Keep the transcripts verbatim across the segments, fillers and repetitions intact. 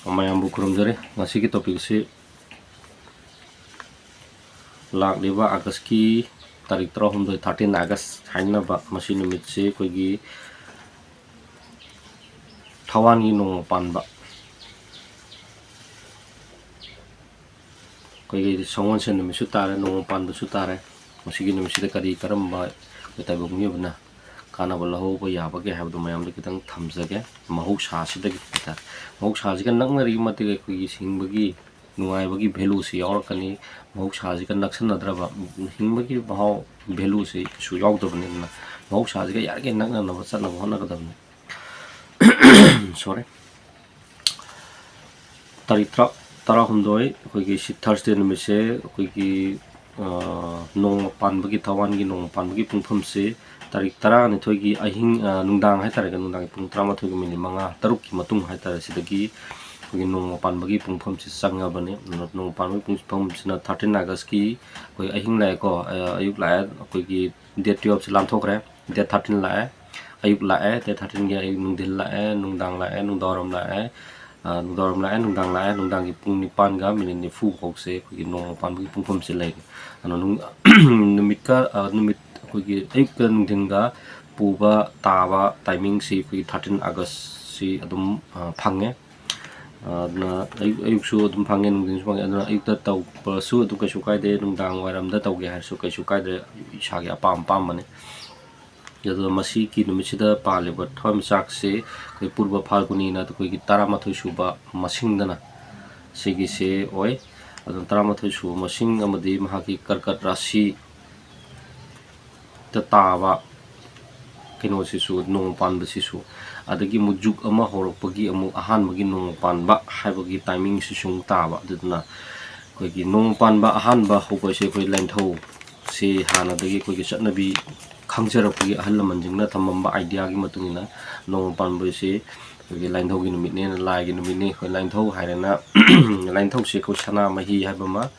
ꯃꯌꯥꯝꯕꯨ ꯈꯨꯔꯨꯝꯖꯔꯤ꯫ ꯉꯁꯤꯒꯤ topic ꯑꯁꯤ ꯂꯥꯛꯂꯤꯕ August ꯀꯤ ꯇꯥꯔꯤꯛ ꯇꯔꯥꯍꯨꯝꯗꯣꯏ, thirteen August ꯍꯥꯏꯅꯕ, ꯃꯁꯤ ꯅꯨꯃꯤꯠꯁꯤ ꯑꯩꯈꯣꯏꯒꯤ ꯊꯋꯥꯟꯒꯤ ꯅꯣꯡꯃ ꯄꯥꯟꯕ, ꯑꯩꯈꯣꯏꯒꯤ ꯁꯒꯣꯜꯁꯦꯟ ꯅꯨꯃꯤꯠꯁꯨ ꯇꯥꯔꯦ, ꯅꯣꯡꯃ ꯄꯥꯟꯕꯁꯨ ꯇꯥꯔꯦ꯫ ꯃꯁꯤꯒꯤ ꯅꯨꯃꯤꯠꯁꯤꯗ ꯀꯔꯤ ꯀꯔꯝꯕ ꯑꯩꯈꯣꯏ ꯇꯥꯏꯕꯪ ꯃꯤꯑꯣꯏꯕꯅ ꯀꯥꯟꯅꯕ ꯂꯧꯍꯧꯕ ꯌꯥꯕꯒꯦ ꯍꯥꯏꯕꯗꯨ ꯃꯌꯥꯝꯗ ꯈꯤꯇꯪ ꯊꯝꯖꯒꯦ꯫ ꯃꯍꯧꯁꯥꯁꯤꯗꯒꯤ ꯍꯥꯏꯇꯥꯔꯦ, ꯃꯍꯧꯁꯥꯁꯤꯒ ꯅꯛꯅꯔꯤꯕ ꯃꯇꯤꯛ ꯑꯩꯈꯣꯏꯒꯤ ꯍꯤꯡꯕꯒꯤ ꯅꯨꯡꯉꯥꯏꯕꯒꯤ value ꯁꯤ ꯌꯥꯎꯔꯛꯀꯅꯤ꯫ ꯃꯍꯧꯁꯥꯁꯤꯒ ꯅꯛꯁꯟꯅꯗ꯭ꯔꯕ ꯍꯤꯡꯕꯒꯤ ꯃꯍꯥꯎ, value ꯁꯤ ꯀꯩꯁꯨ ꯌꯥꯎꯗꯕꯅꯤꯅ, ꯃꯍꯧꯁꯥꯁꯤꯒ ꯌꯥꯔꯤꯈꯩ ꯅꯛꯅꯅꯕ ꯆꯠꯅꯕ ꯍꯣꯠꯅꯒꯗꯕꯅꯤ꯫ Sorry꯫ ꯇꯥꯔꯤꯛ ꯇꯔꯥ, ꯇꯔꯥꯍꯨꯝꯗꯣꯏ, ꯑꯩꯈꯣꯏꯒꯤ ꯁꯤ Thursday ꯅꯨꯃꯤꯠꯁꯦ ꯑꯩꯈꯣꯏꯒꯤ, ꯑ, ꯅꯣꯡꯃ ꯄꯥꯟꯕꯒꯤ, ꯊꯋꯥꯟꯒꯤ ꯅꯣꯡꯃ ꯄꯥꯟꯕꯒꯤ ꯄꯨꯡꯐꯝꯁꯦ ꯇꯥꯔꯤꯛ ꯇꯔꯥꯅꯤꯊꯣꯏꯒꯤ ꯑꯍꯤꯡ, ꯑ, ꯅꯨꯡꯗꯥꯡ ꯍꯥꯏꯇꯥꯔꯦ, ꯅꯨꯡꯗꯥꯡꯒꯤ ꯄꯨꯡ ꯇꯔꯥꯃꯥꯊꯣꯏꯒꯤ minute ꯃꯉꯥ, ꯇꯔꯨꯛꯀꯤ ꯃꯇꯨꯡ ꯍꯥꯏꯇꯥꯔꯦ, ꯁꯤꯗꯒꯤ ꯑꯩꯈꯣꯏꯒꯤ ꯅꯣꯡꯃ ꯄꯥꯟꯕꯒꯤ ꯄꯨꯡꯐꯝꯁꯤ ꯆꯪꯉꯕꯅꯤ꯫ ꯅꯣꯡꯃ ꯄꯥꯟꯕꯒꯤ ꯄꯨꯡꯐꯝꯁꯤꯅ thirteen August ꯀꯤ ꯑꯩꯈꯣꯏ ꯑꯍꯤꯡ ꯂꯥꯛꯑꯦꯀꯣ, ꯑ, ꯑꯌꯨꯛ ꯂꯥꯛꯑꯦ, ꯑꯩꯈꯣꯏꯒꯤ date twelve ꯁꯤ ꯂꯥꯟꯊꯣꯛꯈ꯭ꯔꯦ, date thirteen ꯂꯥꯛꯑꯦ, ꯑꯌꯨꯛ ꯂꯥꯛꯑꯦ, date thirteen ꯒꯤ ꯑꯌꯨꯛ, ꯅꯨꯡꯊꯤꯜ ꯂꯥꯛꯑꯦ, ꯅꯨꯡꯗꯥꯡ ꯂꯥꯛꯑꯦ, ꯅꯨꯡꯗꯥꯡꯋꯥꯏꯔꯝ ꯂꯥꯛꯑꯦ, ꯑ, ꯅꯨꯡꯗꯥꯡꯋꯥꯏꯔꯝ ꯂꯥꯛꯑꯦ, ꯅꯨꯡꯗꯥꯡ ꯂꯥꯛꯑꯦ, ꯅꯨꯡꯗꯥꯡꯒꯤ ꯄꯨꯡ ꯅꯤꯄꯥꯟꯒ minute ꯅꯤꯐꯨ ꯐꯥꯎꯁꯦ ꯑꯩꯈꯣꯏꯒꯤ ꯅꯣꯡꯃ ꯄꯥꯟꯕꯒꯤ ꯄꯨꯡꯐꯝꯁꯦ ꯂꯩꯔꯦ꯫ ꯑꯗꯨꯅ ꯅꯨꯡ-, ꯅꯨꯃꯤꯠꯀ, ꯑ, ꯅꯨꯃꯤꯠ ꯑꯩꯈꯣꯏꯒꯤ ꯑꯌꯨꯛꯀ ꯅꯨꯡꯊꯤꯟꯒ ꯄꯨꯕ ꯇꯥꯕ timing ꯁꯤ ꯑꯩꯈꯣꯏꯒꯤ thirteen August ꯁꯤ ꯑꯗꯨꯝ, ꯑ, ꯐꯪꯉꯦ꯫ ꯑ, ꯑꯗꯨꯅ ꯑꯌꯨꯛ, ꯑꯌꯨꯛꯁꯨ ꯑꯗꯨꯝ ꯐꯪꯉꯦ, ꯅꯨꯡꯊꯤꯟꯁꯨ ꯐꯪꯉꯦ꯫ ꯑꯗꯨꯅ ꯑꯌꯨꯛꯇ ꯇꯧꯕꯁꯨ ꯑꯗꯨꯝ ꯀꯩꯁꯨ ꯀꯥꯏꯗꯦ, ꯅꯨꯡꯗꯥꯡ ꯋꯥꯏꯔꯝꯗ ꯇꯧꯒꯦ ꯍꯥꯏꯔꯁꯨ ꯀꯩꯁꯨ ꯀꯥꯏꯗ꯭ꯔꯦ, ꯏꯁꯥꯒꯤ ꯑꯄꯥꯝ ꯑꯄꯥꯝꯕꯅꯤ꯫ ꯑꯗꯨꯒ ꯃꯁꯤꯒꯤ ꯅꯨꯃꯤꯠꯁꯤꯗ ꯄꯥꯜꯂꯤꯕ ꯊꯋꯥꯟꯃꯤꯆꯥꯛꯁꯤ ꯑꯩꯈꯣꯏ ꯄꯨꯔꯕ ꯐꯥꯜꯒꯨꯅꯤꯅ ꯑꯩꯈꯣꯏꯒꯤ ꯇꯔꯥꯃꯥꯊꯣꯏ ꯁꯨꯕ ꯃꯁꯤꯡꯗꯅ ꯁꯤꯒꯤꯁꯦ ꯑꯣꯏ꯫ ꯑꯗꯨꯅ ꯇꯔꯥꯃꯥꯊꯣꯏ ꯁꯨꯕ ꯃꯁꯤꯡ ꯑꯃꯗꯤ ꯃꯍꯥꯛꯀꯤ ꯀꯔꯀꯠ ꯔꯥꯁꯤꯗ ꯇꯥꯕ ꯀꯩꯅꯣꯁꯤꯁꯨ, ꯅꯣꯡ ꯄꯥꯟꯕꯁꯤꯁꯨ, ꯑꯗꯒꯤ ꯑꯃꯨꯛ ꯖꯨꯛ ꯑꯃ ꯍꯧꯔꯛꯄꯒꯤ ꯑꯃꯨꯛ ꯑꯍꯥꯟꯕꯒꯤ ꯅꯣꯡ ꯄꯥꯟꯕ ꯍꯥꯏꯕꯒꯤ timing ꯁꯤꯁꯨ ꯑꯃꯨꯛ ꯇꯥꯕ꯫ ꯑꯗꯨꯗꯨꯅ ꯑꯩꯈꯣꯏꯒꯤ ꯅꯣꯡ ꯄꯥꯟꯕ ꯑꯍꯥꯟꯕ ꯍꯧꯕꯁꯦ ꯑꯩꯈꯣꯏ ꯂꯥꯏꯅꯤꯡꯊꯧꯁꯤ ꯍꯥꯟꯅꯗꯒꯤ ꯑꯩꯈꯣꯏꯒꯤ ꯆꯠꯅꯕꯤ ꯈꯪꯖꯔꯛꯄꯒꯤ ꯑꯍꯜ ꯂꯃꯟꯁꯤꯡꯅ ꯊꯝꯃꯝꯕ idea ꯒꯤ ꯃꯇꯨꯡ ꯏꯟꯅ ꯅꯣꯡꯃ ꯄꯥꯟꯕꯁꯤ ꯑꯩꯈꯣꯏꯒꯤ ꯂꯥꯏꯅꯤꯡꯊꯧꯒꯤ ꯅꯨꯃꯤꯠꯅꯦꯅ, ꯂꯥꯏꯒꯤ ꯅꯨꯃꯤꯠꯅꯦ꯫ ꯑꯩꯈꯣꯏ ꯂꯥꯏꯅꯤꯡꯊꯧ ꯍꯥꯏꯔꯦꯅ ꯂꯥꯏꯅꯤꯡꯊꯧꯁꯦ ꯑꯩꯈꯣꯏ ꯁꯅꯥꯃꯍꯤ ꯍꯥꯏꯕ ꯑꯃ,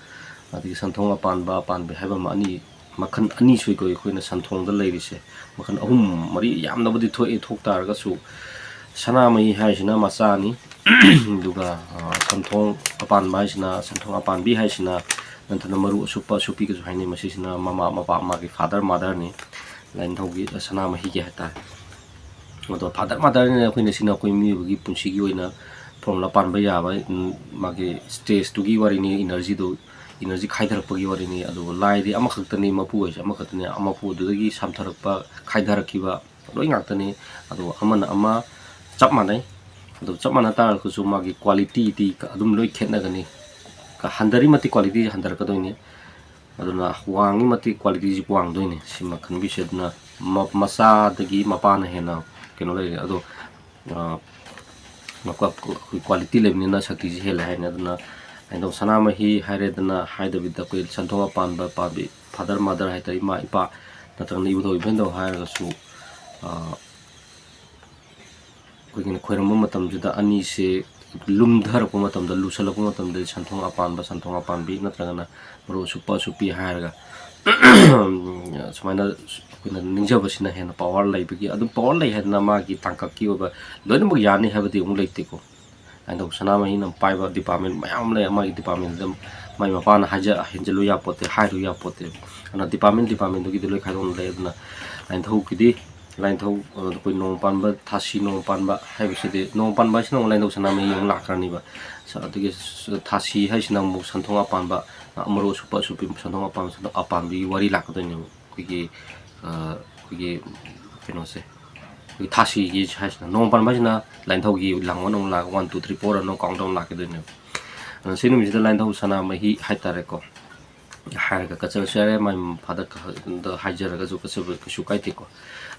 ꯑꯗꯒꯤ ꯁꯟꯊꯣꯡ ꯑꯄꯥꯟꯕ, ꯑꯄꯥꯟꯕꯤ ꯍꯥꯏꯕ ꯑꯃ, ꯑꯅꯤ, ꯃꯈꯜ ꯑꯅꯤ ꯁꯨꯏꯀꯣ ꯑꯩꯈꯣꯏꯅ ꯁꯟꯊꯣꯡꯗ ꯂꯩꯔꯤꯁꯦ꯫ ꯃꯈꯜ ꯑꯍꯨꯝ ꯃꯔꯤ ꯌꯥꯝꯅꯕꯨꯗꯤ ꯊꯣꯛꯏ, ꯊꯣꯛ ꯇꯥꯔꯒꯁꯨ ꯁꯅꯥꯃꯍꯤ ꯍꯥꯏꯁꯤꯅ ꯃꯆꯥꯅꯤ, ꯑꯗꯨꯒ, ꯑ, ꯁꯟꯊꯣꯡ ꯑꯄꯥꯟꯕ ꯍꯥꯏꯁꯤꯅ, ꯁꯟꯊꯣꯡ ꯑꯄꯥꯟꯕꯤ ꯍꯥꯏꯁꯤꯅ ꯅꯠꯇꯅ ꯃꯔꯨ ꯑꯁꯨꯞꯄ ꯑꯁꯨꯞꯄꯤꯒꯁꯨ ꯍꯥꯏꯅꯩ꯫ ꯃꯁꯤꯁꯤꯅ ꯃꯃꯥ ꯃꯄꯥ, ꯃꯥꯒꯤ father motherꯅꯤ꯫ ꯂꯥꯏꯅꯤꯡꯊꯧꯒꯤ ꯁꯅꯥꯃꯍꯤꯒꯤ ꯍꯥꯏꯇꯥꯔꯦ꯫ ꯑꯗꯣ father motherꯅ ꯑꯩꯈꯣꯏꯅ ꯁꯤꯅ ꯑꯩꯈꯣꯏ ꯃꯤꯑꯣꯏꯕꯒꯤ ꯄꯨꯟꯁꯤꯒꯤ ꯑꯣꯏꯅ formula ꯄꯥꯟꯕ ꯌꯥꯕ, ꯎꯝ, ꯃꯥꯒꯤ stageꯇꯨꯒꯤ ꯋꯥꯔꯤꯅꯤ, energyꯗꯨ, energy ꯈꯥꯏꯊꯔꯛꯄꯒꯤ ꯋꯥꯔꯤꯅꯤ꯫ ꯑꯗꯨꯒ ꯂꯥꯏꯗꯤ ꯑꯃꯈꯛꯇꯅꯤ, ꯃꯄꯨ ꯍꯥꯏꯁꯦ ꯑꯃꯈꯛꯇꯅꯤ, ꯃꯄꯨ ꯑꯗꯨꯗꯒꯤ ꯁꯝꯊꯔꯛꯄ, ꯈꯥꯏꯊꯔꯛꯈꯤꯕ ꯂꯣꯏ ꯉꯥꯛꯇꯅꯤ꯫ ꯑꯗꯨꯒ ꯑꯃꯅ ꯑꯃ ꯆꯞ ꯃꯥꯟꯅꯩ꯫ ꯑꯗꯨ ꯆꯞ ꯃꯥꯟꯅ ꯇꯥꯔꯒꯁꯨ ꯃꯥꯒꯤ qualityꯗꯤ ꯑꯗꯨꯝ ꯂꯣꯏ ꯈꯦꯠꯅꯒꯅꯤ꯫ ꯍꯟꯊꯔꯤ ꯃꯇꯤꯛ qualityꯁꯦ ꯍꯟꯊꯔꯛꯀꯗꯣꯏꯅꯤ꯫ ꯑꯗꯨꯅ ꯋꯥꯡꯉꯤ ꯃꯇꯤꯛ qualityꯁꯤ ꯋꯥꯡꯗꯣꯏꯅꯤ꯫ ꯁꯤꯃ ꯈꯟꯕꯤꯁꯦ꯫ ꯑꯗꯨꯅ ꯃ-, ꯃꯆꯥꯗꯒꯤ ꯃꯄꯥꯅ ꯍꯦꯟꯅ ꯀꯩꯅꯣ ꯂꯩꯔꯦ꯫ ꯑꯗꯣ, ꯑ, ꯃꯀ-, ꯑꯩꯈꯣꯏ quality ꯂꯩꯕꯅꯤꯅ ꯁꯛꯇꯤꯁꯤ ꯍꯦꯜꯂꯦ ꯍꯥꯏꯅꯤ꯫ ꯑꯗꯨꯅ ꯂꯥꯏꯅꯤꯡꯊꯧ ꯁꯅꯥꯃꯍꯤ ꯍꯥꯏꯔꯦꯗꯅ ꯍꯥꯏꯗꯕꯤꯗ ꯑꯩꯈꯣꯏ ꯁꯟꯊꯣꯡ ꯑꯄꯥꯟꯕ ꯄꯥꯝꯕꯤ, father mother ꯍꯥꯏꯇꯥꯔꯦ, ꯏꯃꯥ ꯏꯄꯥ ꯅꯠꯇ꯭ꯔꯒꯅ ꯏꯕꯨꯙꯧ ꯏꯕꯦꯟꯙꯧ ꯍꯥꯏꯔꯒꯁꯨ, ꯑ, ꯑꯩꯈꯣꯏꯒꯤꯅ ꯈꯣꯏꯔꯝꯕ ꯃꯇꯝꯁꯤꯗ ꯑꯅꯤꯁꯦ ꯂꯨꯝꯊꯔꯛꯄ ꯃꯇꯝꯗ, ꯂꯨꯁꯜꯂꯛꯄ ꯃꯇꯝꯗ ꯁꯟꯊꯣꯡ ꯑꯄꯥꯟꯕ, ꯁꯟꯊꯣꯡ ꯑꯄꯥꯟꯕꯤ ꯅꯠꯇ꯭ꯔꯒꯅ ꯃꯔꯨ ꯑꯁꯨꯞꯄ ꯑꯁꯨꯞꯄꯤ ꯍꯥꯏꯔꯒ ꯁꯨꯃꯥꯏꯅ ꯑꯩꯈꯣꯏꯅ ꯅꯤꯡꯖꯕꯁꯤꯅ ꯍꯦꯟꯅ power ꯂꯩꯕꯒꯤ, ꯑꯗꯨꯝ power ꯂꯩ ꯍꯥꯏꯗꯅ ꯃꯥꯒꯤ ꯇꯥꯡꯀꯛꯀꯤ ꯑꯣꯏꯕ ꯂꯣꯏꯅꯃꯛ ꯌꯥꯅꯤ ꯍꯥꯏꯕꯗꯤ ꯑꯃꯨꯛ ꯂꯩꯇꯦꯀꯣ꯫ ꯂꯥꯏꯅꯤꯡꯊꯧ ꯁꯅꯥꯃꯍꯤꯅ ꯄꯥꯏꯕ department ꯃꯌꯥꯝ ꯑꯃ ꯂꯩ꯫ ꯃꯥꯒꯤ departmentꯗ ꯃꯥꯏ ꯃꯄꯥꯅ ꯍꯥꯏꯖ-, ꯍꯦꯟꯖꯜꯂꯨ ꯌꯥꯄꯣꯠꯇꯦ, ꯍꯥꯏꯔꯨ ꯌꯥꯄꯣꯠꯇꯦ꯫ ꯑꯗꯨꯅ department departmentꯗꯨꯒꯤꯗꯤ ꯂꯣꯏ ꯈꯥꯏꯗꯣꯛꯅ ꯂꯩ꯫ ꯑꯗꯨꯅ ꯂꯥꯏꯅꯤꯡꯊꯧꯒꯤꯗꯤ, ꯂꯥꯏꯅꯤꯡꯊꯧ, ꯑ, ꯑꯩꯈꯣꯏ ꯅꯣꯡ ꯄꯥꯟꯕ, ꯊꯥꯁꯤ ꯅꯣꯡ ꯄꯥꯟꯕ ꯍꯥꯏꯕꯁꯤꯗꯤ, ꯅꯣꯡ ꯄꯥꯟꯕ ꯍꯥꯏꯁꯤꯅ ꯑꯃꯨꯛ ꯂꯥꯏꯅꯤꯡꯊꯧ ꯁꯅꯥꯃꯍꯤ ꯑꯃꯨꯛ ꯂꯥꯛꯈ꯭ꯔꯅꯤꯕ꯫ ꯁ-, ꯑꯗꯨꯒꯤ ꯁ-, ꯊꯥꯁꯤ ꯍꯥꯏꯁꯤꯅ ꯑꯃꯨꯛ ꯁꯟꯊꯣꯡ ꯑꯄꯥꯟꯕ, ꯑ, ꯃꯔꯨ ꯑꯁꯨꯞꯄ ꯑꯁꯨꯞꯄꯤ ꯁꯟꯊꯣꯡ ꯑꯄꯥꯟꯕ, ꯁꯟꯊꯣꯡ ꯑꯄꯥꯟꯕꯒꯤ ꯋꯥꯔꯤ ꯂꯥꯛꯀꯗꯣꯏꯅꯦꯕ꯫ ꯑꯩꯈꯣꯏꯒꯤ, ꯑ, ꯑꯩꯈꯣꯏꯒꯤ ꯀꯩꯅꯣꯁꯦ, ꯑꯩꯈꯣꯏꯒꯤ ꯊꯥꯁꯤꯒꯤ ꯍꯥꯏꯁꯤꯅ, ꯅꯣꯡ ꯄꯥꯟꯕ ꯍꯥꯏꯁꯤꯅ ꯂꯥꯏꯅꯤꯡꯊꯧꯒꯤ ꯂꯥꯡꯕ ꯑꯃꯨꯛ ꯂꯥꯛ-, one, two, three, four ꯑꯅ countꯗ ꯑꯃꯨꯛ ꯂꯥꯛꯀꯗꯣꯏꯅꯦꯕ꯫ ꯑꯗꯨꯅ ꯁꯤ ꯅꯨꯃꯤꯠꯁꯤꯗ ꯂꯥꯏꯅꯤꯡꯊꯧ ꯁꯅꯥꯃꯍꯤ ꯍꯥꯏꯇꯥꯔꯦꯀꯣ, ꯍꯥꯏꯔꯒ ꯀꯠꯆꯔꯁꯨ ꯌꯥꯔꯦ, ꯃꯥꯏ fatherꯗ ꯍꯥꯏꯖꯔꯒꯁꯨ ꯀꯠꯆꯕ ꯀꯩꯁꯨ ꯀꯥꯏꯗꯦꯀꯣ꯫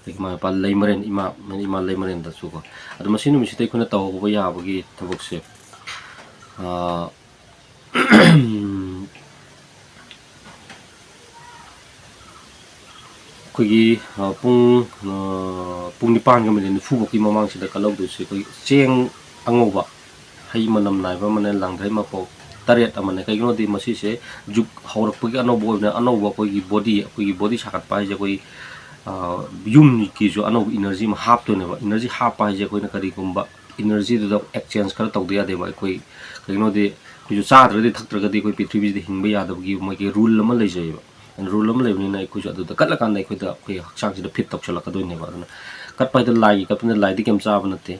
ꯑꯗꯒꯤ ꯃꯥꯏ ꯃꯄꯥ ꯂꯩꯃꯔꯦꯟ, ꯏꯃꯥ, ꯏꯃꯥ ꯂꯩꯃꯔꯦꯟꯗꯁꯨꯀꯣ꯫ ꯑꯗꯣ ꯃꯁꯤ ꯅꯨꯃꯤꯠꯁꯤꯗ ꯑꯩꯈꯣꯏꯅ ꯇꯧꯍꯧꯕ ꯌꯥꯕꯒꯤ ꯊꯕꯛꯁꯦ, ꯑꯥ, ꯑꯩꯈꯣꯏꯒꯤ, ꯑ, ꯄꯨꯡ, ꯑ, ꯄꯨꯡ ꯅꯤꯄꯥꯟꯒ minute ꯅꯤꯐꯨ ꯐꯥꯎꯒꯤ ꯃꯃꯥꯡꯁꯤꯗ ꯀꯠꯍꯧꯗꯣꯏꯁꯦ ꯑꯩꯈꯣꯏ ꯆꯦꯡ ꯑꯉꯧꯕ, ꯍꯩ ꯃꯅꯝ ꯅꯥꯏꯕ ꯑꯃꯅꯦ, ꯂꯥꯡꯊ꯭ꯔꯩ ꯃꯄꯣꯛ ꯇꯔꯦꯠ ꯑꯃꯅꯦ꯫ ꯀꯩꯒꯤꯅꯣꯗꯤ ꯃꯁꯤꯁꯦ ꯖꯨꯛ ꯍꯧꯔꯛꯄꯒꯤ ꯑꯅꯧꯕ ꯑꯣꯏꯕꯅ, ꯑꯅꯧꯕ ꯑꯩꯈꯣꯏꯒꯤ body, ꯑꯩꯈꯣꯏꯒꯤ body ꯁꯥꯒꯠꯄ ꯍꯥꯏꯁꯦ ꯑꯩꯈꯣꯏ, ꯑ, ꯌꯨꯝꯒꯤꯁꯨ ꯑꯅꯧꯕ energy ꯑꯃ ꯍꯥꯞꯇꯣꯏꯅꯦꯕ꯫ Energy ꯍꯥꯞꯄ ꯍꯥꯏꯁꯦ ꯑꯩꯈꯣꯏꯅ ꯀꯔꯤꯒꯨꯝꯕ ꯏꯅꯔꯖꯤꯗꯨꯗ ꯑꯦꯛꯆꯦꯟꯖ ꯈꯔ ꯇꯧꯗ ꯌꯥꯗꯦꯕ꯫ ꯑꯩꯈꯣꯏ ꯀꯩꯒꯤꯅꯣꯗꯤ ꯑꯩꯈꯣꯏꯁꯨ ꯆꯥꯗ꯭ꯔꯒꯗꯤ ꯊꯛꯇ꯭ꯔꯒꯗꯤ ꯑꯩꯈꯣꯏ ꯄ꯭ꯔꯤꯊꯤꯕꯤꯁꯤꯗ ꯍꯤꯡꯕ ꯌꯥꯗꯕꯒꯤ ꯃꯣꯏꯒꯤ ꯔꯨꯜ ꯑꯃ ꯂꯩꯖꯩꯑꯕ꯫ ꯔꯨꯜ ꯑꯃ ꯂꯩꯕꯅꯤꯅ ꯑꯩꯈꯣꯏꯁꯨ ꯑꯗꯨꯗ ꯀꯠꯂꯀꯥꯟꯗ ꯑꯩꯈꯣꯏꯗ, ꯑꯩꯈꯣꯏ ꯍꯛꯆꯥꯡꯁꯤꯗ ꯐꯤꯠ ꯇꯧꯁꯜꯂꯛꯀꯗꯣꯏꯅꯦꯕ꯫ ꯑꯗꯨꯅ ꯀꯠꯄ ꯍꯥꯏꯗꯣ ꯂꯥꯏꯒꯤ ꯀꯠꯄꯅ, ꯂꯥꯏꯗꯤ ꯀꯩꯝ ꯆꯥꯕ ꯅꯠꯇꯦ,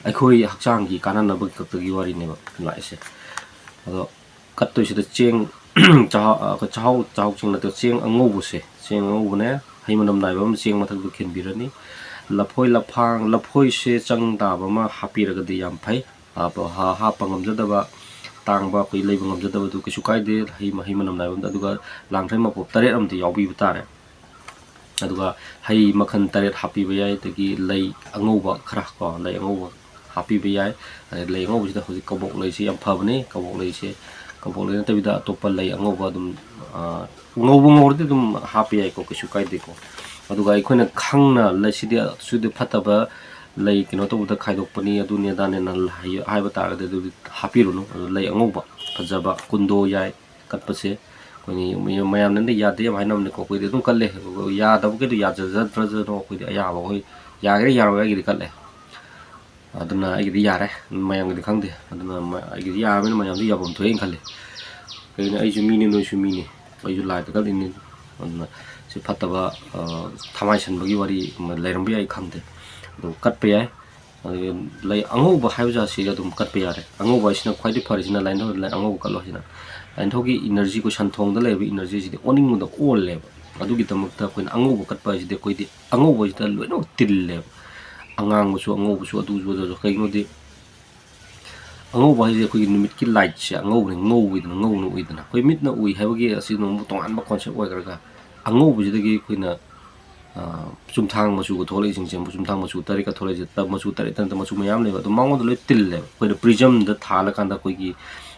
ꯑꯩꯈꯣꯏ ꯍꯛꯆꯥꯡꯒꯤ ꯀꯥꯟꯅꯅꯕꯒꯤ ꯈꯛꯇꯒꯤ ꯋꯥꯔꯤꯅꯦꯕ ꯂꯥꯛꯏꯁꯦ꯫ ꯑꯗꯣ ꯀꯠꯇꯣꯏꯁꯤꯗ ꯆꯦꯡ, ꯆꯥꯛꯍꯥꯎ, ꯑꯩꯈꯣꯏ ꯆꯥꯛꯍꯥꯎ, ꯆꯥꯛꯍꯥꯎ ꯆꯦꯡ ꯅꯠꯇꯦ, ꯆꯦꯡ ꯑꯉꯧꯕꯁꯦ, ꯆꯦꯡ ꯑꯉꯧꯕꯅꯦ, ꯍꯩ ꯃꯅꯝ ꯅꯥꯏꯕ ꯑꯃ ꯆꯦꯡ ꯃꯊꯛꯇ ꯈꯤꯟꯕꯤꯔꯅꯤ꯫ ꯂꯐꯣꯏ ꯂꯐꯥꯡ, ꯂꯐꯣꯏꯁꯦ ꯆꯪ ꯇꯥꯕ ꯑꯃ ꯍꯥꯞꯄꯤꯔꯒꯗꯤ ꯌꯥꯝ ꯐꯩ꯫ ꯍꯥꯞꯄ, ꯍꯥ-, ꯍꯥꯞꯄ ꯉꯝꯖꯗꯕ, ꯇꯥꯡꯕ, ꯑꯩꯈꯣꯏ ꯂꯩꯕ ꯉꯝꯖꯗꯕꯗꯨ ꯀꯩꯁꯨ ꯀꯥꯏꯗꯦ꯫ ꯍꯩ, ꯍꯩ ꯃꯅꯝ ꯅꯥꯏꯕ ꯑꯃꯗ, ꯑꯗꯨꯒ ꯂꯥꯡꯊ꯭ꯔꯩ ꯃꯄꯣꯞ ꯇꯔꯦꯠ ꯑꯃꯗꯤ ꯌꯥꯎꯕꯤꯕ ꯇꯥꯔꯦ꯫ ꯑꯗꯨꯒ ꯍꯩ ꯃꯈꯜ ꯇꯔꯦꯠ ꯍꯥꯞꯄꯤꯕ ꯌꯥꯏ, ꯑꯗꯒꯤ ꯂꯩ ꯑꯉꯧꯕ ꯈꯔ ꯀꯣ, ꯂꯩ ꯑꯉꯧꯕ ꯍꯥꯞꯄꯤꯕ ꯌꯥꯏ꯫ ꯑꯗꯩ ꯂꯩ ꯑꯉꯧꯕꯁꯤꯗ ꯍꯧꯖꯤꯛ ꯀꯕꯣꯛ ꯂꯩꯁꯤ ꯌꯥꯝ ꯐꯕꯅꯤ꯫ ꯀꯕꯣꯛ ꯂꯩꯁꯦ, ꯀꯕꯣꯛ ꯂꯩ ꯅꯠꯇꯕꯤꯗ ꯑꯇꯣꯞꯄ ꯂꯩ ꯑꯉꯧꯕ ꯑꯗꯨꯝ, ꯑ, ꯉꯧꯕ ꯉꯧꯔꯗꯤ ꯑꯗꯨꯝ ꯍꯥꯞꯄ ꯌꯥꯏꯀꯣ, ꯀꯩꯁꯨ ꯀꯥꯏꯗꯦꯀꯣ꯫ ꯑꯗꯨꯒ ꯑꯩꯈꯣꯏꯅ ꯈꯪꯅ ꯂꯩꯁꯤꯗꯤ, ꯁꯤꯗꯤ ꯐꯠꯇꯕ ꯂꯩ ꯀꯩꯅꯣ ꯇꯧꯕꯗ ꯈꯥꯏꯗꯣꯛꯄꯅꯤ, ꯑꯗꯨꯅꯤ ꯑꯗꯥꯅꯦꯅ ꯍꯥꯏ-, ꯍꯥꯏꯕ ꯇꯥꯔꯒꯗꯤ ꯑꯗꯨꯗꯤ ꯍꯥꯞꯄꯤꯔꯨꯅꯨ꯫ ꯑꯗꯨ ꯂꯩ ꯑꯉꯧꯕ ꯐꯖꯕ, ꯀꯨꯟꯗꯣ ꯌꯥꯏ ꯀꯠꯄꯁꯦ꯫ ꯑꯩꯈꯣꯏꯒꯤ ꯃꯌꯥꯝꯅꯗꯤ ꯌꯥꯗꯦ ꯌꯥꯝ ꯍꯥꯏꯅꯕꯅꯤꯀꯣ, ꯑꯩꯈꯣꯏꯗꯤ ꯑꯗꯨꯝ ꯀꯠꯂꯦ꯫ ꯌꯥꯗꯕꯈꯩꯗꯣ ꯌꯥꯖꯖꯗ꯭ꯔꯖꯅꯣ, ꯑꯩꯈꯣꯏꯗꯤ ꯑꯌꯥꯕ, ꯑꯩꯈꯣꯏ ꯌꯥꯒꯦꯔꯥ ꯌꯥꯔꯣꯏꯒꯦꯔꯥ ꯑꯩꯒꯤꯗꯤ ꯀꯠꯂꯦ꯫ ꯑꯗꯨꯅ ꯑꯩꯒꯤꯗꯤ ꯌꯥꯔꯦ, ꯃꯌꯥꯝꯒꯤꯗꯤ ꯈꯪꯗꯦ꯫ ꯑꯗꯨꯅ ꯃ-, ꯑꯩꯒꯤꯗꯤ ꯌꯥꯔꯕꯅꯤꯅ ꯃꯌꯥꯝꯗꯤ ꯌꯥꯐꯝ ꯊꯣꯛꯑꯦꯅ ꯈꯜꯂꯤ꯫ ꯀꯩꯅꯣ, ꯑꯩꯁꯨ ꯃꯤꯅꯤ, ꯅꯣꯏꯁꯨ ꯃꯤꯅꯤ, ꯑꯩꯁꯨ ꯂꯥꯏꯗ ꯀꯠꯂꯤꯅꯤ꯫ ꯑꯗꯨꯅ ꯁꯤ ꯐꯠꯇꯕ, ꯑ, ꯊꯃꯥꯏ ꯁꯟꯕꯒꯤ ꯋꯥꯔꯤ ꯑꯃ ꯂꯩꯔꯝꯕ ꯌꯥꯏ, ꯈꯪꯗꯦ꯫ ꯑꯗꯨ ꯀꯠꯄ ꯌꯥꯏ꯫ ꯑꯗꯨꯒ ꯂꯩ ꯑꯉꯧꯕ ꯍꯥꯏꯕ ꯖꯥꯠꯁꯤ ꯑꯗꯨꯝ ꯀꯠꯄ ꯌꯥꯔꯦ꯫ ꯑꯉꯧꯕ ꯍꯥꯏꯁꯤꯅ ꯈ꯭ꯋꯥꯏꯗꯒꯤ ꯐꯔꯤꯁꯤꯅ ꯂꯥꯏꯅꯤꯡꯊꯧ ꯂꯩ ꯑꯉꯧꯕ ꯀꯠꯂꯣ ꯍꯥꯏꯁꯤꯅ꯫ ꯂꯥꯏꯅꯤꯡꯊꯧꯒꯤ ꯏꯅꯔꯖꯤ, ꯑꯩꯈꯣꯏ ꯁꯟꯊꯣꯡꯗ ꯂꯩꯔꯤꯕ ꯏꯅꯔꯖꯤꯁꯤꯗꯤ ꯑꯣꯟꯅꯤꯡꯕꯗ ꯑꯣꯜꯂꯦꯕ꯫ ꯑꯗꯨꯒꯤꯗꯃꯛꯇ ꯑꯩꯈꯣꯏꯅ ꯑꯉꯧꯕ ꯀꯠꯄ ꯍꯥꯏꯁꯤꯗꯤ ꯑꯩꯈꯣꯏꯗꯤ ꯑꯉꯧꯕꯁꯤꯗ ꯂꯣꯏꯅꯃꯛ ꯇꯤꯜꯂꯦꯕ꯫ ꯑꯉꯥꯡꯕꯁꯨ, ꯑꯉꯧꯕꯁꯨ, ꯑꯗꯨꯁꯨ, ꯑꯗꯨꯁꯨ꯫ ꯀꯩꯒꯤꯅꯣꯗꯤ ꯑꯉꯧꯕ ꯍꯥꯏꯁꯦ ꯑꯩꯈꯣꯏꯒꯤ ꯅꯨꯃꯤꯠꯀꯤ ꯂꯥꯏꯠꯁꯦ ꯑꯉꯧꯕꯅꯤ, ꯉꯧꯋꯤꯗꯅ, ꯉꯧꯅ ꯎꯏꯗꯅ꯫ ꯑꯩꯈꯣꯏ ꯃꯤꯠꯅ ꯎꯏ ꯍꯥꯏꯕꯒꯤ ꯑꯁꯤ ꯅꯣꯡꯃ ꯇꯣꯉꯥꯟꯕ ꯀꯣꯟꯁꯦꯞ ꯑꯣꯏꯈ꯭ꯔꯒ, ꯑꯉꯧꯕꯁꯤꯗꯒꯤ ꯑꯩꯈꯣꯏꯅ, ꯑ, ꯆꯨꯝꯊꯥꯡ ꯃꯆꯨꯒ ꯊꯣꯛꯂꯛꯏꯁꯤꯡꯁꯦ, ꯆꯨꯝꯊꯥꯡ ꯃꯆꯨ ꯇꯔꯦꯠꯀ ꯊꯣꯛꯂꯛꯏꯁꯦ, ꯇ-, ꯃꯆꯨ ꯇꯔꯦꯠꯇ ꯅꯠꯇ ꯃꯆꯨ ꯃꯌꯥꯝ ꯂꯩꯕ, ꯑꯗꯨ ꯃꯉꯣꯟꯗ ꯂꯣꯏ ꯇꯤꯜꯂꯦꯕ꯫ ꯑꯩꯈꯣꯏꯅ ꯄ꯭ꯔꯤꯖꯝꯗ ꯊꯥꯜꯂꯀꯥꯟꯗ ꯑꯩꯈꯣꯏꯒꯤ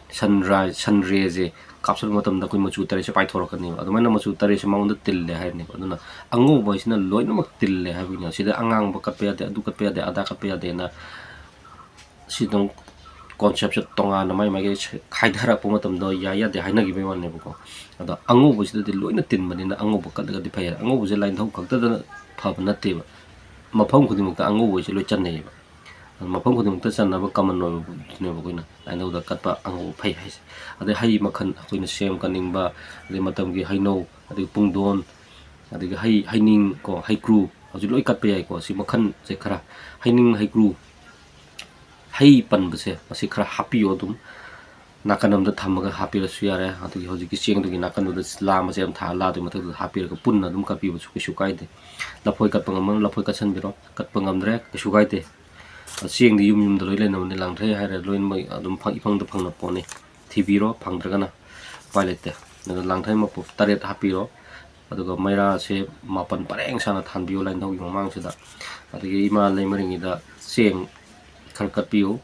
ꯁꯟ ꯔꯥꯏ-, ꯁꯟ ꯔꯦꯁꯦ ꯀꯥꯞꯁꯤꯟꯕ ꯃꯇꯝꯗ ꯑꯩꯈꯣꯏ ꯃꯆꯨ ꯇꯔꯦꯠꯁꯦ ꯄꯥꯏꯊꯣꯔꯛꯀꯅꯦꯕ꯫ ꯑꯗꯨꯃꯥꯏꯅ ꯃꯆꯨ ꯇꯔꯦꯠꯁꯦ ꯃꯉꯣꯟꯗ ꯇꯤꯜꯂꯦ ꯍꯥꯏꯔꯅꯦꯕ꯫ ꯑꯗꯨꯅ ꯑꯉꯧꯕ ꯍꯥꯏꯁꯤꯅ ꯂꯣꯏꯅꯃꯛ ꯇꯤꯜꯂꯦ ꯍꯥꯏꯕꯒꯤꯅꯦ꯫ ꯁꯤꯗ ꯑꯉꯥꯡꯕ ꯀꯠꯄ ꯌꯥꯗꯦ, ꯑꯗꯨ ꯀꯠꯄ ꯌꯥꯗꯦ, ꯑꯗꯥ ꯀꯠꯄ ꯌꯥꯗꯦꯅ ꯁꯤ ꯑꯗꯨꯝ ꯀꯣꯟꯁꯦꯞꯁꯦ ꯇꯣꯉꯥꯟꯅ ꯃꯥꯏ ꯃꯥꯏꯒꯤ ꯁ-, ꯈꯥꯏꯊꯔꯛꯄ ꯃꯇꯝꯗ ꯌꯥꯏ ꯌꯥꯗꯦ ꯍꯥꯏꯅꯈꯤꯕꯒꯤ ꯋꯥꯅꯦꯕꯀꯣ꯫ ꯑꯗꯣ ꯑꯉꯧꯕꯁꯤꯗꯗꯤ ꯂꯣꯏꯅ ꯇꯤꯟꯕꯅꯤꯅ ꯑꯉꯧꯕ ꯀꯠꯂꯒꯗꯤ ꯐꯩ꯫ ꯑꯉꯧꯕꯁꯦ ꯂꯥꯏꯅꯤꯡꯊꯧ ꯈꯛꯇꯗ ꯐꯕ ꯅꯠꯇꯦꯕ, ꯃꯐꯝ ꯈꯨꯗꯤꯡꯃꯛꯇ ꯑꯉꯧꯕꯁꯦ ꯂꯣꯏ ꯆꯟꯅꯩꯌꯦꯕ꯫ ꯃꯐꯝ ꯈꯨꯗꯤꯡꯃꯛꯇ ꯆꯟꯅꯕ common ꯑꯣꯏꯕꯗꯨꯅꯦꯕ ꯑꯩꯈꯣꯏꯅ ꯂꯥꯏꯅꯧꯗ ꯀꯠꯄ ꯑꯉꯧꯕ ꯐꯩ ꯍꯥꯏꯁꯦ꯫ ꯑꯗꯩ ꯍꯩ ꯃꯈꯜ ꯑꯩꯈꯣꯏꯅ ꯁꯦꯝ ꯀꯠꯅꯤꯡꯕ, ꯑꯗꯩ ꯃꯇꯝꯒꯤ ꯍꯩꯅꯧ, ꯑꯗꯒꯤ ꯄꯨꯡꯗꯣꯟ, ꯑꯗꯒꯤ ꯍꯩ, ꯍꯩꯅꯤꯡ ꯀꯣ, ꯍꯩꯀ꯭ꯔꯨ, ꯍꯧꯖꯤꯛ ꯂꯣꯏ ꯀꯠꯄ ꯌꯥꯏꯀꯣ꯫ ꯁꯤ ꯃꯈꯜꯁꯦ ꯈꯔ, ꯍꯩꯅꯤꯡ, ꯍꯩꯀ꯭ꯔꯨ, ꯍꯩ ꯄꯟꯕꯁꯦ ꯃꯁꯤ ꯈꯔ ꯍꯥꯞꯄꯤꯌꯣ ꯑꯗꯨꯝ꯫ ꯅꯥꯀꯟ ꯑꯃꯗ ꯊꯝꯃꯒ ꯍꯥꯞꯄꯤꯔꯁꯨ ꯌꯥꯔꯦ꯫ ꯑꯗꯒꯤ ꯍꯧꯖꯤꯛꯀꯤ ꯆꯦꯡꯗꯨꯒꯤ ꯅꯥꯀꯟꯗꯨꯗ ꯂꯥ ꯃꯆꯦꯠ ꯑꯃ ꯊꯥꯔ ꯂꯥꯗꯨꯒꯤ ꯃꯊꯛꯇꯨꯗ ꯍꯥꯞꯄꯤꯔꯒ ꯄꯨꯟꯅ ꯑꯗꯨꯝ ꯀꯠꯄꯤꯕꯁꯨ ꯀꯩꯁꯨ ꯀꯥꯏꯗꯦ꯫ ꯂꯐꯣꯏ ꯀꯠꯄ ꯉꯝꯃꯒꯅ ꯂꯐꯣꯏ ꯀꯠꯁꯟꯕꯤꯔꯣ, ꯀꯠꯄ ꯉꯝꯗ꯭ꯔꯦ ꯀꯩꯁꯨ ꯀꯥꯏꯗꯦ꯫ ꯆꯦꯡꯗꯤ ꯌꯨꯝ ꯌꯨꯝꯗ ꯂꯣꯏ ꯂꯩꯅꯕꯅꯤ, ꯂꯥꯡꯊ꯭ꯔꯩ ꯍꯥꯏꯔꯦ ꯂꯣꯏꯅꯃꯛ ꯑꯗꯨꯝ ꯐꯪ-, ꯏꯐꯪꯗ ꯐꯪꯅ ꯄꯣꯠꯅꯤ꯫ ꯊꯤꯕꯤꯔꯣ, ꯐꯪꯗ꯭ꯔꯒꯅ ꯎꯄꯥꯏ ꯂꯩꯇꯦ꯫ ꯑꯗꯨꯅ ꯂꯥꯡꯊ꯭ꯔꯩ ꯃꯄꯨꯞ ꯇꯔꯦꯠ ꯍꯥꯞꯄꯤꯔꯣ꯫ ꯑꯗꯨꯒ ꯃꯩꯔꯥꯁꯦ ꯃꯥꯄꯟ ꯄꯔꯦꯡ ꯁꯥꯅ ꯊꯥꯟꯕꯤꯌꯨ ꯂꯥꯏꯅꯤꯡꯊꯧꯒꯤ ꯃꯃꯥꯡꯁꯤꯗ꯫ ꯑꯗꯒꯤ ꯏꯃꯥ ꯂꯩꯃꯔꯦꯟꯒꯤꯗ ꯆꯦꯡ ꯈꯔ ꯀꯠꯄꯤꯌꯨ꯫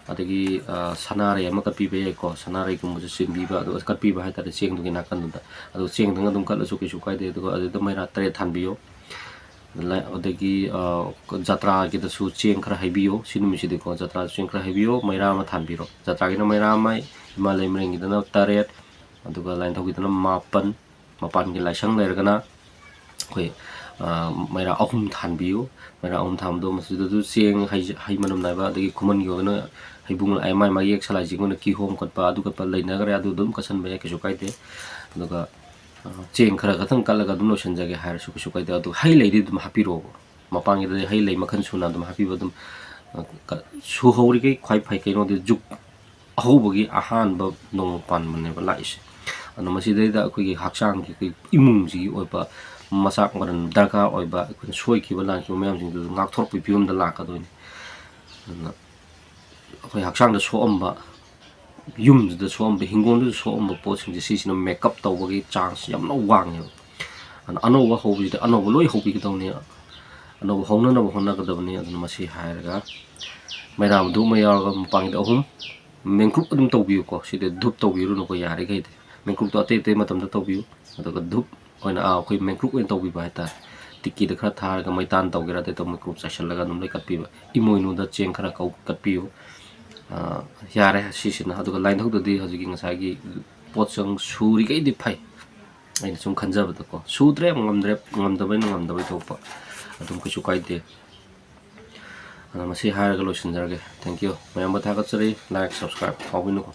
ꯑꯗꯒꯤ, ꯑ, ꯁꯅꯥꯔꯩ ꯑꯃ ꯀꯠꯄꯤꯕ ꯌꯥꯏꯀꯣ, ꯁꯅꯥꯔꯩꯒꯨꯝꯕꯁꯨ ꯆꯤꯡꯕꯤꯕ, ꯑꯗꯨꯒ ꯀꯠꯄꯤꯕ ꯍꯥꯏꯇꯥꯔꯦ ꯆꯦꯡꯗꯨꯒꯤ ꯅꯥꯀꯟꯗꯨꯗ꯫ ꯑꯗꯨ ꯆꯦꯡꯗꯪ ꯑꯗꯨꯝ ꯀꯠꯂꯁꯨ ꯀꯩꯁꯨ ꯀꯥꯏꯗꯦ꯫ ꯑꯗꯨꯒ ꯑꯗꯨꯗ ꯃꯩꯔꯥ ꯇꯔꯦꯠ ꯊꯥꯟꯕꯤꯌꯨ꯫ ꯂꯥꯏ-, ꯑꯗꯒꯤ, ꯑ, ꯖꯇ꯭ꯔꯥꯒꯤꯗꯁꯨ ꯆꯦꯡ ꯈꯔ ꯍꯩꯕꯤꯌꯨ꯫ ꯁꯤ ꯅꯨꯃꯤꯠꯁꯤꯗꯤꯀꯣ ꯖꯇ꯭ꯔꯥꯗ ꯆꯦꯡ ꯈꯔ ꯍꯩꯕꯤꯌꯨ, ꯃꯩꯔꯥ ꯑꯃ ꯊꯥꯟꯕꯤꯔꯣ꯫ ꯖꯇ꯭ꯔꯥꯒꯤꯅ ꯃꯩꯔꯥ ꯑꯃ, ꯏꯃꯥ ꯂꯩꯃꯔꯦꯟꯒꯤꯗꯅ ꯇꯔꯦꯠ, ꯑꯗꯨꯒ ꯂꯥꯏꯅꯤꯡꯊꯧꯒꯤꯗꯅ ꯃꯥꯄꯟ, ꯃꯄꯥꯟꯒꯤ ꯂꯥꯏꯁꯪ ꯂꯩꯔꯒꯅ ꯑꯩꯈꯣꯏ, ꯑ, ꯃꯩꯔꯥ ꯑꯍꯨꯝ ꯊꯥꯟꯕꯤꯌꯨ꯫ ꯃꯩꯔꯥ ꯑꯍꯨꯝ ꯊꯥꯟꯕꯗꯣ ꯃꯁꯤꯗꯁꯨ ꯆꯦꯡ, ꯍꯩ, ꯍꯩ ꯃꯅꯝ ꯅꯥꯏꯕ, ꯑꯗꯒꯤ ꯈꯨꯃꯟꯒꯤ ꯑꯣꯏꯔꯒꯅ ꯍꯩꯕꯨꯡ ꯂꯥꯏ, ꯃꯥꯏ ꯃꯥꯒꯤ ꯌꯦꯛ ꯁꯂꯥꯏꯁꯤꯡ ꯑꯣꯏꯅ ꯀꯤꯍꯣꯝ ꯀꯠꯄ, ꯑꯗꯨ ꯀꯠꯄ ꯂꯩꯅꯈ꯭ꯔꯦ, ꯑꯗꯨ ꯑꯗꯨꯝ ꯀꯠꯁꯟꯕ ꯌꯥꯏ, ꯀꯩꯁꯨ ꯀꯥꯏꯗꯦ꯫ ꯑꯗꯨꯒ, ꯑ, ꯆꯦꯡ ꯈꯔ ꯈꯛꯇꯪ ꯀꯠꯂꯒ ꯑꯗꯨꯝ ꯂꯣꯏꯁꯤꯟꯖꯒꯦ ꯍꯥꯏꯔꯁꯨ ꯀꯩꯁꯨ ꯀꯥꯏꯗꯦ꯫ ꯑꯗꯨ ꯍꯩ ꯂꯩꯗꯤ ꯑꯗꯨꯝ ꯍꯥꯞꯄꯤꯔꯛꯑꯣꯕ꯫ ꯃꯄꯥꯟꯒꯤꯗꯗꯤ ꯍꯩ ꯂꯩ ꯃꯈꯜ ꯁꯨꯅ ꯑꯗꯨꯝ ꯍꯥꯞꯄꯤꯕ ꯑꯗꯨꯝ, ꯑ, ꯀ-, ꯁꯨꯍꯧꯔꯤꯈꯩ ꯈ꯭ꯋꯥꯏ ꯐꯩ꯫ ꯀꯩꯅꯣꯗꯤ ꯖꯨꯛ ꯑꯍꯧꯕꯒꯤ ꯑꯍꯥꯟꯕ ꯅꯣꯡꯃ ꯄꯥꯟꯕꯅꯦꯕ ꯂꯥꯛꯏꯁꯦ꯫ ꯑꯗꯨꯅ ꯃꯁꯤꯗꯩꯗ ꯑꯩꯈꯣꯏꯒꯤ ꯍꯛꯆꯥꯡꯒꯤ, ꯑꯩꯈꯣꯏ ꯏꯃꯨꯡꯁꯤꯒꯤ ꯑꯣꯏꯕ ꯃꯆꯥꯛ ꯃꯔꯟ ꯗꯔꯀꯥꯔ ꯑꯣꯏꯕ, ꯑꯩꯈꯣꯏꯅ ꯁꯣꯏꯈꯤꯕ ꯂꯥꯟꯈꯤꯕ ꯃꯌꯥꯝꯁꯤꯡꯗꯨ ꯉꯥꯛꯊꯣꯔꯛꯄꯒꯤ ꯐꯤꯕꯝꯗ ꯂꯥꯛꯀꯗꯣꯏꯅꯤ꯫ ꯑꯗꯨꯅ ꯑꯩꯈꯣꯏ ꯍꯛꯆꯥꯡꯗ ꯁꯣꯛꯑꯝꯕ, ꯌꯨꯝꯗꯨꯗ ꯁꯣꯛꯑꯝꯕ, ꯍꯤꯡꯒꯣꯜꯗꯨꯗ ꯁꯣꯛꯑꯝꯕ ꯄꯣꯠꯁꯤꯡꯁꯦ ꯁꯤꯁꯤꯅ make up ꯇꯧꯕꯒꯤ chance ꯌꯥꯝꯅ ꯋꯥꯡꯉꯦꯕ꯫ ꯑꯗꯨꯅ ꯑꯅꯧꯕ ꯍꯧꯕꯁꯤꯗ ꯑꯅꯧꯕ ꯂꯣꯏ ꯍꯧꯕꯤꯒꯗꯧꯅꯤ, ꯑꯅꯧꯕ ꯍꯧꯅꯅꯕ ꯍꯣꯠꯅꯒꯗꯕꯅꯤ꯫ ꯑꯗꯨꯅ ꯃꯁꯤ ꯍꯥꯏꯔꯒ ꯃꯩꯔꯥ ꯃꯙꯨꯛ ꯑꯃ ꯌꯥꯎꯔꯒ ꯃꯄꯥꯟꯒꯤꯗ ꯑꯍꯨꯝ, ꯃꯦꯟꯀ꯭ꯔꯨꯞ ꯑꯗꯨꯝ ꯇꯧꯕꯤꯌꯨꯀꯣ꯫ ꯁꯤꯗꯤ ꯙꯨꯞ ꯇꯧꯕꯤꯔꯨꯅꯨꯀꯣ, ꯌꯥꯔꯤꯈꯩꯗꯤ꯫ ꯃꯦꯟꯀ꯭ꯔꯨꯞꯇꯣ ꯑꯇꯩ ꯑꯇꯩ ꯃꯇꯝꯗ ꯇꯧꯕꯤꯌꯨ꯫ ꯑꯗꯨꯒ ꯙꯨꯞ ꯑꯣꯏꯅ, ꯑꯥ, ꯑꯩꯈꯣꯏ ꯃꯦꯟꯀ꯭ꯔꯨꯞ ꯑꯣꯏꯅ ꯇꯧꯕꯤꯕ ꯍꯥꯏꯇꯥꯔꯦ꯫ ꯇꯤꯛꯀꯤꯗ ꯈꯔ ꯊꯥꯔꯒ ꯃꯩꯇꯥꯟ ꯇꯧꯒꯦꯔꯥ, ꯑꯇꯩ ꯇꯧ ꯃꯦꯟꯀ꯭ꯔꯨꯞ ꯆꯥꯏꯁꯤꯜꯂꯒ ꯑꯗꯨꯝ ꯂꯣꯏ ꯀꯠꯄꯤꯕ꯫ ꯏꯃꯣꯏꯅꯨꯗ ꯆꯦꯡ ꯈꯔ ꯀꯧ-, ꯀꯠꯄꯤꯌꯨ꯫ ꯑꯥ, ꯌꯥꯔꯦ ꯁꯤꯁꯤꯅ꯫ ꯑꯗꯨꯒ ꯂꯥꯏꯅꯤꯡꯊꯧꯗꯗꯤ ꯍꯧꯖꯤꯛꯀꯤ ꯉꯁꯥꯏꯒꯤ ꯄꯣꯠꯆꯪ ꯁꯨꯔꯤꯈꯩꯗꯤ ꯐꯩ, ꯑꯩꯅ ꯁꯨꯝ ꯈꯟꯖꯕꯗꯀꯣ꯫ ꯁꯨꯗ꯭ꯔꯦ, ꯉꯝꯗ꯭ꯔꯦ, ꯉꯝꯗꯕꯩꯅ ꯉꯝꯗꯕꯩ ꯊꯣꯛꯄ, ꯑꯗꯨꯝ ꯀꯩꯁꯨ ꯀꯥꯏꯗꯦ꯫ ꯑꯗꯣ ꯃꯁꯤ ꯍꯥꯏꯔꯒ ꯂꯣꯏꯁꯤꯟꯖꯔꯒꯦ꯫ Thank you꯫ ꯃꯌꯥꯝꯕꯨ ꯊꯥꯒꯠꯆꯔꯤ꯫ Like, subscribe ꯀꯥꯎꯕꯤꯅꯨꯀꯣ꯫